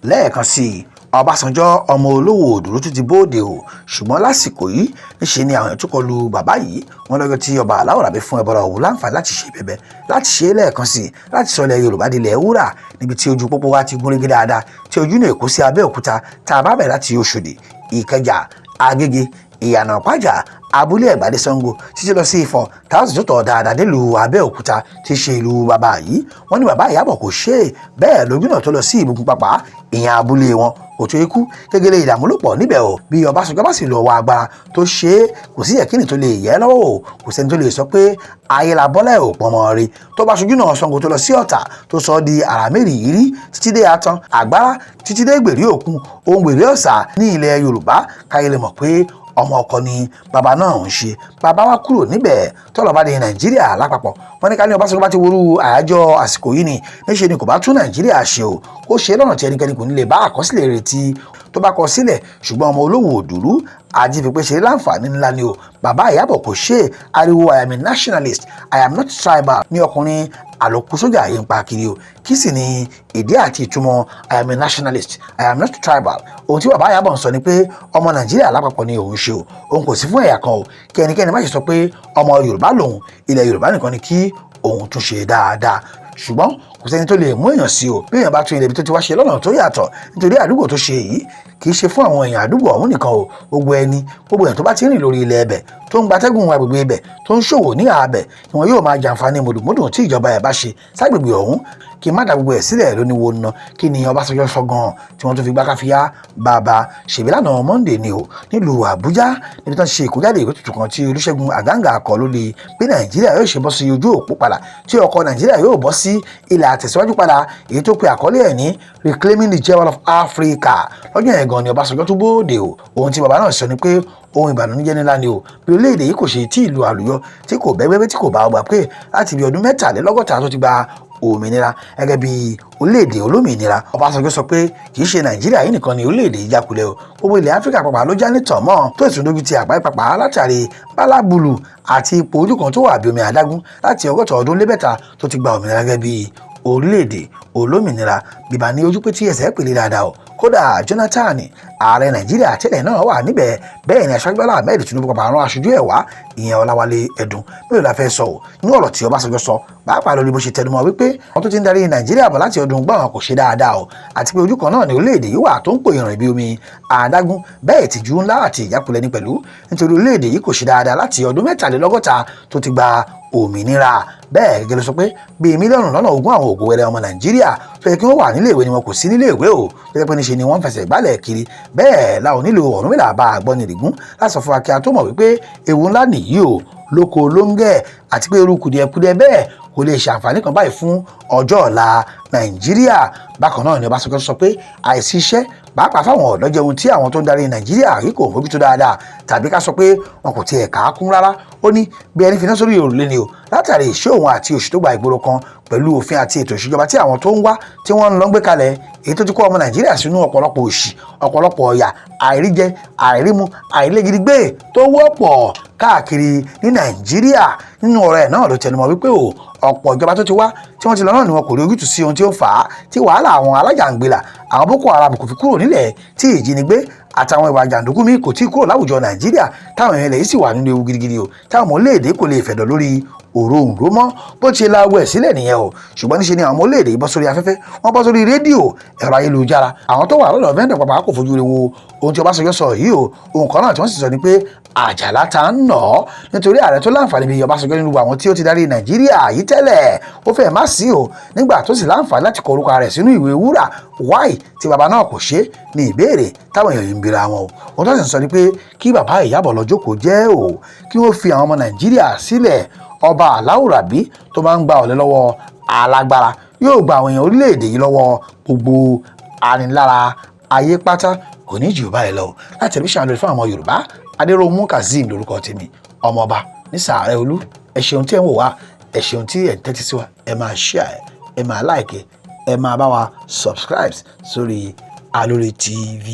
Lẹ́ẹ̀kan sí i, Ọbásanjọ́ ọmọ Olówó Òdùrú tún ti bóde o. Ṣùgbọ́n lásìkò yìí, níṣe ni àwọn èèyàn tún kọlu bàbá yìí. Wọ́n lọ́jọ́ tí ọba aláwòrábí fún ẹbọra òun láǹfààní láti ṣe bẹ̀bẹ̀, láti ṣe é lẹ́ẹ̀kan sí i, láti sọ ilẹ̀ Yorùbá di ilẹ̀ wúrà, níbi tí ojú pópó wa ti gúnrégé dáadáa, tí ojú ní Èkó sí Abẹ́òkúta, tá a bá bẹ̀rẹ̀ láti Òṣòdì, Ìkẹjà, Agége, Ìyànà Pàjà, Abúlé Ẹ̀gbádé, Sango, títí lọ sí Ifọ̀, táwọn sì tó tọ̀ dáadáa délùú Abẹ́òkúta tí í ṣe ìlú bàbá yìí. Wọ́n ní bàbá Ìyábọ̀ kò ṣe é bẹ́ẹ̀. Lójú náà tó lọ sí Ìbùkún pàpà, ìyẹn abúlé wọn, kò tó ikú gẹ́gẹ́lẹ́, ìdààmú ló pọ̀ níbẹ̀ o. Bí Ọbásanjọ́ bá sì lọ wọ agbára tó ṣe é, kò sí ẹ̀kíní tó lè yẹ lọ́wọ́ o. Kò sẹ́ni tó lè sọ pé ayélabọ́lẹ̀ ò pọnmọ rí. Tó bá ṣojú náà Ṣàngó tó lọ sí Ọ̀tà, tó sọ di àràmẹ́rì yìí títí dé Atan Àgbára, títí dé Gbèrí Òkun, ohun Gbèrí Ọ̀sà ní ilẹ̀ Yorùbá, káyé lè mọ̀ pé ọmọ ọkọ ni bàbá náà ń ṣe. Bàbá wa kúrò níbẹ̀, tọ́lọ̀ bá di Nàìjíríà lápapọ̀, wọ́n ní ká ní Ọbásanjọ́ bá ti worú àyájọ́ àsìkò yìí ni, níṣe ni kò bá tún Nàìjíríà ṣe o. Ó ṣe lọ́nà tí ẹnikẹ́ni kò ní lè bá àkọsílẹ̀ retí tó bá kọ sílẹ̀. Ṣùgbọ́n ọmọ Olówó Òdùrú Ajífipé ṣe láǹfààní ńlá ni o. Bàbá Ìyábọ̀ kò ṣe. Ariwo "I am a nationalist, I am not tribal" ní ọkùnrin àlòkù sójà yìí ń pa kiri o. Kí sì ni ìdí àti ìtumọ̀ "I am a nationalist, I am not tribal"? Ohun tí bàbá Ìyábọ̀ ń sọ ni pé ọmọ Nàìjíríà lápapọ̀ ni òun ṣe o, òun kò sí fún ẹ̀yà kan o. Kí ẹnikẹ́ni má ṣe sọ pé ọmọ Yorùbá lòun, ilẹ̀ Yorùbá nìkan ni kí òun tún ṣe dáadáa. Ṣùgbọ́n kò sẹ́ni tó lè mú èèyàn sí o bí èèyàn bá tún ilẹ̀ ibi tó ti wá ṣe lọ́nà tó yàtọ̀, nítorí àdúgbò tó ṣe yìí kì í ṣe fún àwọn èèyàn àdúgbò ọ̀hún nìkan o. Gbogbo ẹni, gbogbo èèyàn tó bá ti rìn lórí ilẹ̀ ẹbẹ̀, tó ń gbatẹ́gùn agbègbè ibẹ̀, tó ń ṣòwò ní àbẹ̀ ni wọn yóò máa jàǹfààní mùdùmúdùn tí ìjọba ẹ̀ bá ṣe ságbègbè ọ̀hún. Kí n má da gbogbo ẹ̀ sílẹ̀ lóníwo ná. Kí ni Ọbásanjọ́ sọ gan-an tí wọ́n tún fi gbá káfíá bàbá ṣèbí lánàá Monday ni o, nílùú Àbújá, níbi tí wọ́n ti ṣe ìkójáde ìwé tuntun kan tí Olúṣẹ́gun Àgàǹgà kọ lórí bí Nàìjíríà yóò ṣe bọ́ sí ojú òpó padà, tí ọkọ̀ Nàìjíríà yóò bọ́ sí ilẹ̀ àtẹ̀síwájú padà, èyí tó pe àkọlé ẹ̀ ní "Reclaiming the Jewel of Africa"? Lọ́jọ́ yẹn gan ni Ọbásanjọ́ tó bóde o. Ohun tí bàbá náà sọ ni pé ohun ìbànújẹ́ ńlá ni o bí orílẹ̀-èdè yìí kò ṣe tí ìlú àlùyọ, tí kò bẹ́gbẹ́gbẹ́, tí kò bá ọgbà pé láti bí ọdún 63 tó ti gba òmìnira gẹ́gẹ́ bí orílẹ̀-èdè olómìnira. Ọbásanjọ́ sọ pé kì í ṣe Nàìjíríà yìí nìkan ni orílẹ̀-èdè yìí jákulẹ̀ o, gbogbo ilẹ̀ Áfíríkà pàpà ló já ní tọ̀mọ́, tó ìtún dójú ti àgbáyé pàpà, látàrí bálábùlù àti ipò ojú kan tó wà bí omi adágún láti 60 ọdún lé mẹ́ta tó ti gba òmìnira gẹ́gẹ́ bí orílẹ̀-èdè olómìnira. Bíbá ní ojú pé tí ẹsẹ̀ pèlè dáadáa o. Kódà Jonathan, ààrẹ Nàìjíríà tẹ́lẹ̀ náà, wà níbẹ̀. Bẹ́ẹ̀ ni Aṣáájú Bọ́lá Ahmed Tinubu pàpà rán aṣojú ẹ̀ wá, ìyẹn Ọláwálé Ẹ̀dùn. Mélòó la fẹ́ sọ o ní ọ̀rọ̀ tí Ọbásanjọ́ sọ, pàápàá lórí bó ṣe tẹnumọ́ wípé àwọn tó ti ń darí Nàìjíríà bọ̀ láti ọdún gbọ́n kò ṣe dáadáa o, àti pé ojú kan náà ní orílẹ̀-èdè yìí wà tó ń pò ìrìn bí omi adágún. Bẹ́ẹ̀ ìtìjú ńlá àti ìjákulẹ̀ ní pẹ̀lú, nítorí orílẹ̀-èdè yìí kò ṣe dáadáa láti ọdún 63 tó ti gba òmìnira. Bẹ́ẹ̀ gẹ́gẹ́ ló sọ pé bíi mílíọ̀nù lọ́nà 20 àwọn ògo wẹrẹ ọmọ Nàìjíríà tó yẹ kí wọ́n wà nílé ìwé ni wọn kò sí nílé ìwé o, tó yẹ pé níṣe ni wọ́n ń fẹsẹ̀ gbálẹ̀ kiri. Bẹ́ẹ̀ la ò nílò Ọ̀rúnmìlà bá a gbọ́ ní ìrìgún láti sọ fún wa kí a tó mọ̀ wípé ewu ńlá nìyí o lóko lóńgẹ̀, àti pé irú kùdìẹ̀kudiẹ bẹ́ẹ̀ kò lè ṣàǹfààní kan báyìí fún ọjọ́ ọ̀la Nàìjíríà. Bákan náà ni Ọbásanjọ́ sọ pé àìsí iṣẹ́, pàápàá fáwọn ọ̀dọ́, jẹ́ ohun tí àwọn tó ń darí Nàìjíríà yìí kò mójútó dáadáa, tàbí ká sọ pé wọn kò tiẹ̀ kà á kún rárá. Ó ní bí ẹni finá sórí òrùlé ni o, látàrí ìṣe òun àti òṣì tó gba ìgboro kan pẹ̀lú òfin àti ètò ìṣèjọba tí àwọn tó ń wá tí wọ́n ń lọ gbé kalẹ̀, èyí tó ti kó ọmọ Nàìjíríà sínú ọ̀pọ̀lọpọ̀ òṣì, ọ̀pọ̀lọpọ̀ ọ̀yà, àìríjẹ, àìrímu, àìrílégidi gbé tó wọ́pọ̀ káàkiri ní Nàìjíríà. Nínú ọ̀rọ̀ ẹ̀ náà ló tẹnumọ́ wípé o ọ̀pọ̀ ìjọba tó ti wá tí wọ́n ti lọ náà ni wọn kò rí ojútùú sí ohun tí ó fà á tí wàhálà àwọn alájàngbìlà, àwọn Boko Haram kò fi kúrò nílẹ̀, tí ìjínigbé àtàwọn ìwà jàǹdùkú míì kò tí kúrò láwùjọ Nàìjíríà, táwọn èèyàn ilẹ̀ yìí sì wà nínú ewu gidigidi o, táwọn ọmọ orílẹ̀-èdè kò lè fẹ̀dọ̀ lórí òróǹro mọ́. Bó ti la awọ ẹ̀ sílẹ̀ nìyẹn o. Ṣùgbọ́n níṣe ni àwọn ọmọ orílẹ̀-èdè yìí bọ́ sórí afẹ́fẹ́, wọ́n bọ́ sórí rédíò, ẹ̀rọ ayélujára. Àwọn tó wà lọ́dọ̀ vendor pàpà kò fojú rẹ̀ wo ohun tí Ọbásanjọ́ sọ yìí o. Ohun kan náà tí wọ́n sì sọ ni pé àjàlá ta ń nà ọ́, nítorí ààrẹ tó láǹfààní bíi Ọbásanjọ́ nínú àwọn tí ó ti darí Nàìjíríà yìí tẹ́lẹ̀, ó fẹ́ẹ̀ má sí o. Nígbà tó sì láǹfààní láti kọ orúkọ rẹ̀ sínú ìwé wúrà, wáì tí bàbá náà kò ṣe ní ìbéèrè táwọn èèyàn yìí ń bira wọn o. Ohun tó sì ń sọ ni pé kí bàbá Ìyábọ̀ lọ jókòó jẹ́ o, kí wọ́n fi àwọn ọmọ Nàìjíríà sílẹ̀. Ọba aláwùrábí tó máa ń gba ọ̀lẹ lọ́wọ́ alágbára yóò gba àwọn èèyàn orílẹ̀-èdè yìí lọ́wọ́ gbogbo anilára ayé pátá. Kò ní jù báyìí lọ láti tẹlifíṣàn lórí fún àwọn Yorùbá. Adéròmú Kazeem lórúkọ tèmi, ọmọọba ní sàárẹ̀ olú. Ẹ ṣeun tí ẹ ń wò wá, ẹ ṣeun tí ẹ ń tẹ́tí sí wa. Ẹ máa share, ẹ máa like, ẹ máa bá wa subscribe sórí Alóore TV.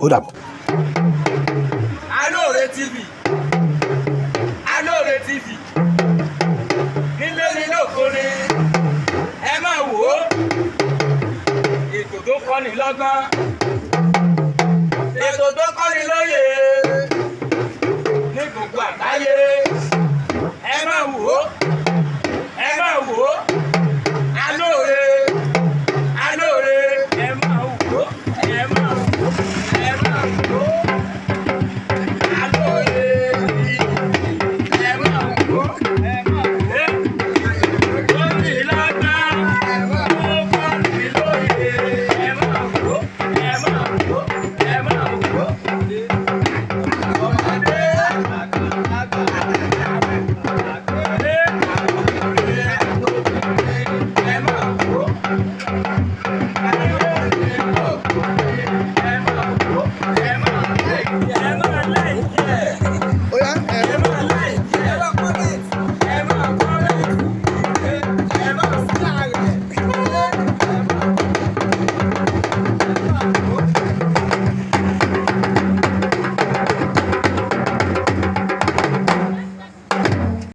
Ó dàbọ̀. Alóore TV, Alóore TV, nílé ní lóko ni ẹ máa wò ó, ètò tó kọ́. kọ́ni lọ́gbọ́n, ètò tó kọ́ni lóye ní gbogbo àgbáyé.